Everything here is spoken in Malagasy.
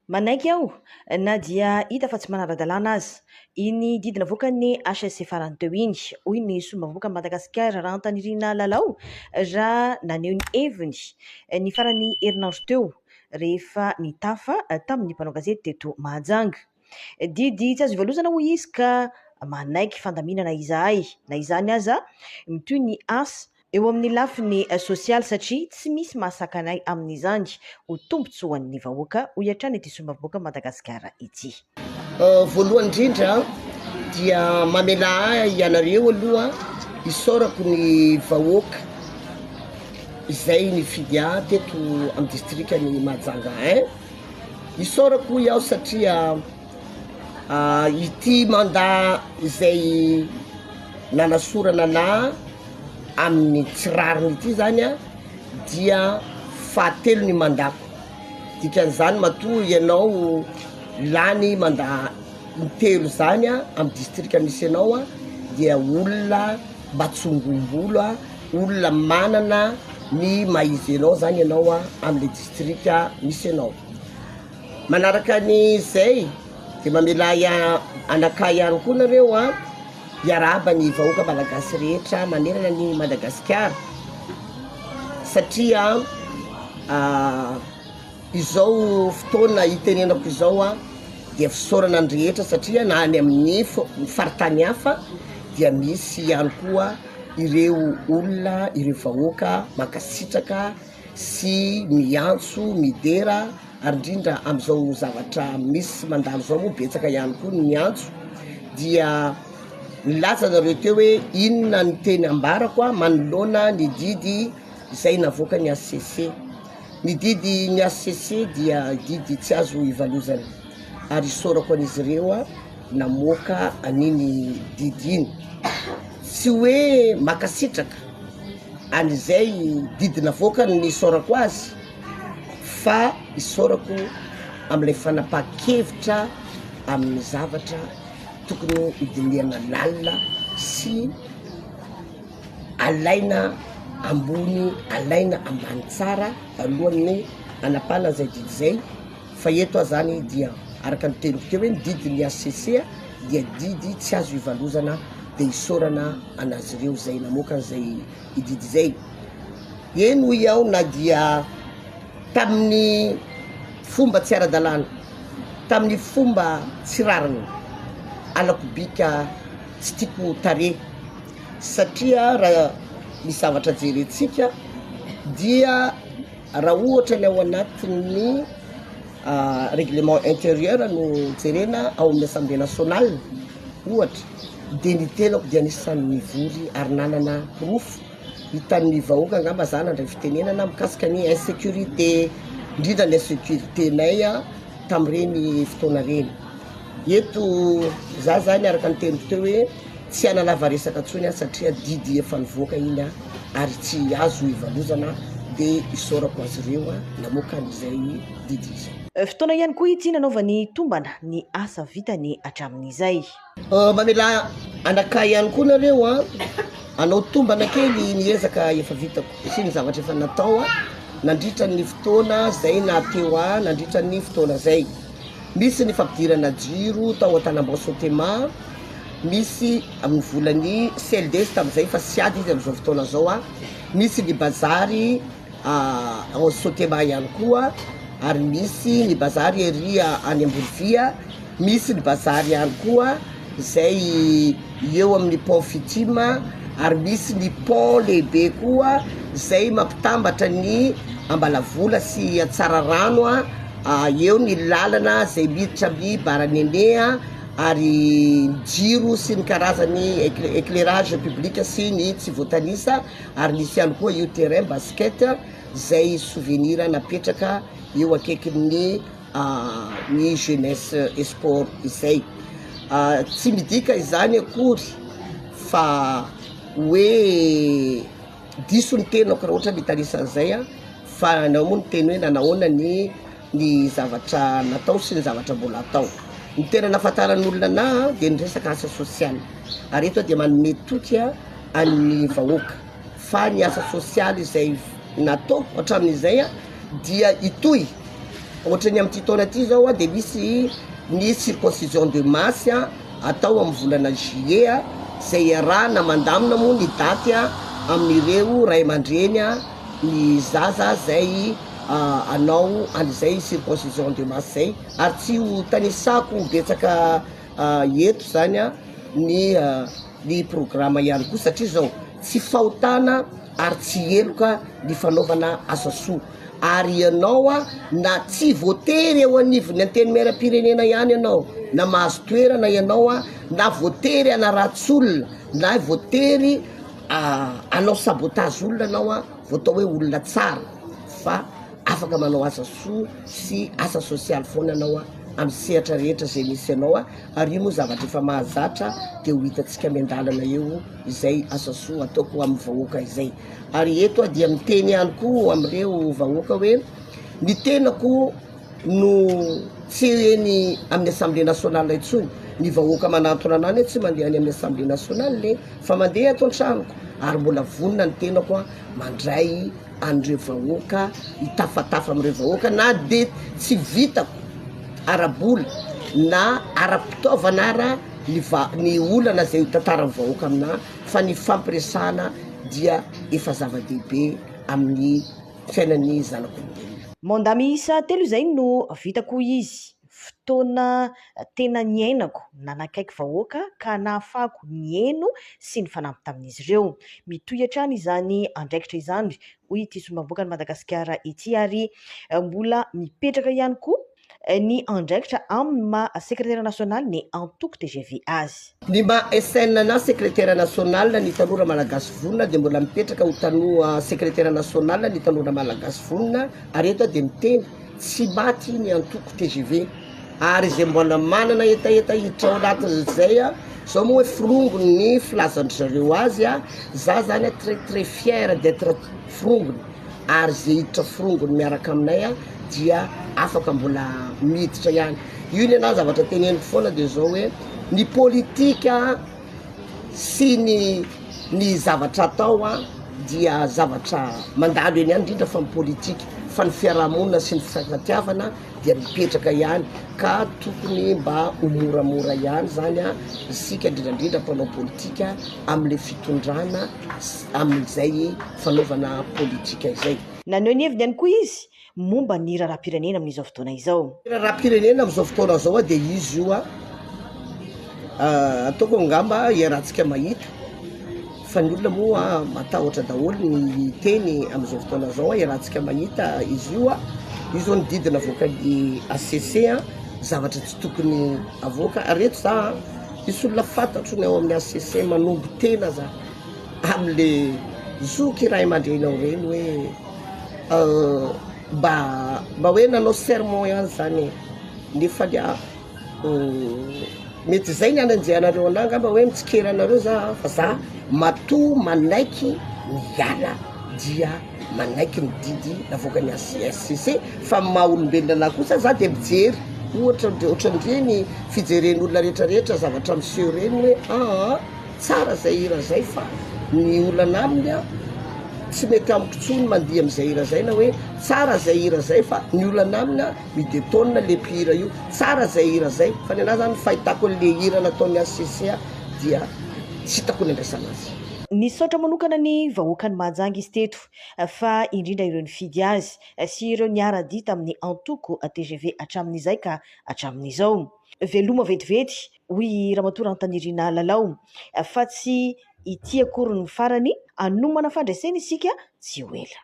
Manaiky aho na dia hita fa tsy manara-dalàna aza iny didy navoakan'ny HCC farany teo iny, hoy ny solombavambahoakan'i Madagasikara Rahantanirina Lalao raha naneho ny heviny ny faran'ny herinandro teo rehefa nitafa tamin'ny mpanao gazety teto Mahajanga. Didy tsy azo ivalozana hoy izy ka manaiky fandaminana izahay. Na izany aza mitohy ny asa Eo amin'ny lafiny sosialy satria tsy misy mahasakana ahy amin'izany ho tombontsoan'ny vahoaka, hoy hatrany ity solombavambahoakan'i Madagasikara ity. Voalohany indrindra dia mamelà ahy ianareo aloha isaorako ny vahoaka izay nifidy ahy teto amin'ny distrikan'i Mahajanga un, isaorako hoy aho satria Ity mandat izay nanasorana anah amin'ny tsy rariny ity zany a dia fahatelo ny mandat-ko, dikan'izany matoa ianao lany mandat intelo zany a amy distrika misy anao a dia olona mba tsongombolo a, olona manana ny maha izy anao zany ianao a amle distrika misy anao. Manaraka ny zay de mamela ahy anakahy ihany koa nareo an, hiarahaba ny vahoaka malagasy rehetra manerana ny Madagasikara satria izao fotoana hitenenako izao an dia fisaorana ny rehetra satria na any amin'ny faritany hafa dia misy ihany koa ireo olona ireo vahoaka mankasitraka sy miantso, midera ary indrindra amin'izao zavatra misy sy mandalo izao moa betsaka ihany koa ny miantso dia nilaza nareo teo hoe inona ny teny ambarako a manoloana ny didy izay navoakan'ny HCC, ny didy ny HCC dia didy tsy azo ivalozana ary isaorako an'izy ireo a namoaka an'iny didy iny, tsy hoe mankasitraka an'izay didy navoakany ny isaorako azy fa isaorako am'ilay fanapahan-kevitra amin'ny zavatra tokony hodinihana lalina sy alaina ambony alaina ambany tsara alohan'ny hanapahana an'izay didy zay fa eto aho zany dia araka ny teniko teo hoe ny didin'ny HCC dia didy tsy azo ivalozana de isaorana anazy ireo zay namoaka an'izay didy izay, eny hoy aho na dia tamin'ny fomba tsy ara-dalàna, tamin'ny fomba tsy rariny, halako bika tsy tiako tarehy satria raha misy zavatra jerentsika dia raha ohatra ny ao anatin'ny règlement intérieur no jerena ao amin'ny assemblée nationale ohatra de ny tenako dia anisan'ny nivory ary nanana porofo hitan'ny vahoaka angamba za nandray fitenenana mikasika ny insécurité indrindra ny insécurité nay tamin'ireny fotoana ireny, eto za zany araka ny teniko teo hoe tsy hanalava resaka intsony aho satria didy efa nivoaka iny a ary tsy azo ivalozana de isaorako azy ireo a namoaka an'izay didy izay. Fotoana ihany koa ity nanaovany tombana ny asa vitany hatramin'izay. Mamelà anakahy ihany koa nareo a, hanao tombana kely ny ezaka efa vitako sy ny zavatra efa natao a nandritra ny fotoana zay nahateo ahy nandritra ny fotoana zay. Misy ny fampidirana jiro tao Antanambao Sotema, misy amin'ny volan'ny CLD tamin'izay fa SIAD izy amin'izao fotoana izao a, misy ny bazary ao Sotema ihany koa ary misy ny bazary ery any Amborovia, misy ny bazary ihany koa izay eo amin'ny pont Fitim ary misy ny pont lehibe koa izay mampitambatra ny Ambalavola sy Antsararano eo ny lalana izay miditra amin'ny Baranene ary ny jiro sy ny karazany éclairage public sy ny tsy voatanisa ary nisy ihany koa io terrain basket izay souvenir napetraka eo akaikin'ny ny jeunesse et sport izay. Tsy midika izany akory fa hoe diso ny tenako raha ohatra mitanisa an'izay aho fa anao moa niteny hoe nanahoana ny ny zavatra natao sy ny zavatra mbola atao. Ny tena nahafantaran'olona anahy dia ny resaka asa sosialy ary eto aho dia manome toky an'ny vahoaka fa ny asa sosialy izay nataoko hatramin'izay dia hitohy. Ohatran'ny amin'ity taona ity izao dia misy ny circoncision de masse atao amin'ny volana juillet izay iarahana mandamina moa ny daty amin'ireo ray aman-dreny ny zaza izay hanao an'izay circoncision de masse izay ary tsy ho tanisako betsaka eto izany ny ny programa ihany koa satria izao tsy fahotana ary tsy heloka ny fanaovana asa soa ary ianao a na tsy voatery eo anivon'ny antenimieram-pirenena ihany ianao na mahazo toerana ianao a na voatery hanaratsy olona na voatery hanao sabotage olona ianao a vao atao hoe olona tsara fa afaka manao asa soa sy asa sosialy foana ianao a amin'ny sehatra rehetra izay misy anao a ary io moa zavatra efa mahazatra dia ho hitantsika miandalana eo izay asa soa ataoko amin'ny vahoaka izay. Ary eto aho dia miteny ihany koa amin'ireo vahoaka hoe ny tenako no tsy eny amin'ny assemblée nationale intsony, ny vahoaka manantona anah anie tsy mandeha any amin'ny assemblée nationale e, fa mandeha ato an-tranoko ary mbola vonona ny tenako an mandray an'ireo vahoaka, hitafatafa amin'ireo vahoaka na dia tsy vitako ara-bola na ara-pitaovana ara ny va- ny olana izay ho tantaran'ny vahoaka aminah fa ny fampiresahana dia efa zava-dehibe amin'ny fiainan'ny zanak'olombelona. Mandat miisa telo izay no vitako hoy izy, fotoana tena niainako nanakaiky vahoaka ka nahafahako nihaino sy nifanampy tamin'izy ireo. Mitohy hatrany izany andraikitra izany hoy ity solombavambahoakan'i Madagasikara ity ary mbola mipetraka ihany koa ny andraikitra amin'ny maha sekretera nasionaly ny antoko tgv azy. Ny maha SN na sekretera nasionaly ny Tanora Malagasy Vonona dia mbola mipetraka ho tanoa sekretera nasionaly ny Tanora Malagasy Vonona ary eto aho dia miteny tsy maty ny antoko tgv ary izay mbola manana hetaheta hiditra ao anatin'izay zao moa hoe forongony ny filazan-dry zareo azy za zany très très fier d'etre forongony ary ze hiditra forongony miaraka aminay dia afaka mbola miditra ihany, io ny anahy zavatra teneniko foana de zao hoe ny politika sy ny ny zavatra atao a dia zavatra mandalo eny ihany indrindra fa ny politika fa ny fiarahamonina sy ny fifankatiavana dia mipetraka ihany ka tokony mba ho moramora ihany zany a isika indrindrandrindra mpanao politika amle fitondrana amin'izay fanaovana politika izay. Naneho ny heviny ihany koa izy momba ny raharaham-pirenena amin'izao fotoana izao. Ny raharaham-pirenena amin'izao fotoana izao dia izy io ataoko angamba iarahantsika mahita fa ny olona moa matahotra daholo ny hiteny amin'izao fotoana izao, iarahantsika mahita izy io, io zao ny didy navoakan'ny HCC zavatra tsy tokony avoaka ary eto za misy olona fantatro ny ao amin'ny HCC manombo tena za amle zoky ray aman-dreny ao reny hoe mba mba hoe nanao serment ihany zany e nefa ny ahy mety zay ny anenjehanareo anah angamba hoe mitsikera anareo za fa za matoa manaiky miala dia manaiky ny didy navoakan'ny HCC fa ny maha olombelona anah kosa za de mijery ohatra ohatran'ireny fijeren'olona retraretra zavatra miseho reny hoe aa Tsara zay hira zay fa ny olana aminy a tsy mety amiko tsony mandihy amizay hira zay na hoe tsara zay hira zay fa ny olana aminy a mi-detonne le mpihira io, tsara zay hira zay fa ny anahy zany ny fahitako anle hira nataon'ny HCC dia tsy hitako ny andraisana azy. Nisaotra manokana ny vahoakan'i Mahajanga izy teto fa indrindra ireo nifidy azy sy ireo niara-dia tamin'ny antoko tgv hatramin'izay ka hatramin'izao. Veloma vetivety hoy i Ramatoa Rantanirina Lalao, fa tsy ity akory no farany, hanomana fandresena isika tsy ho ela.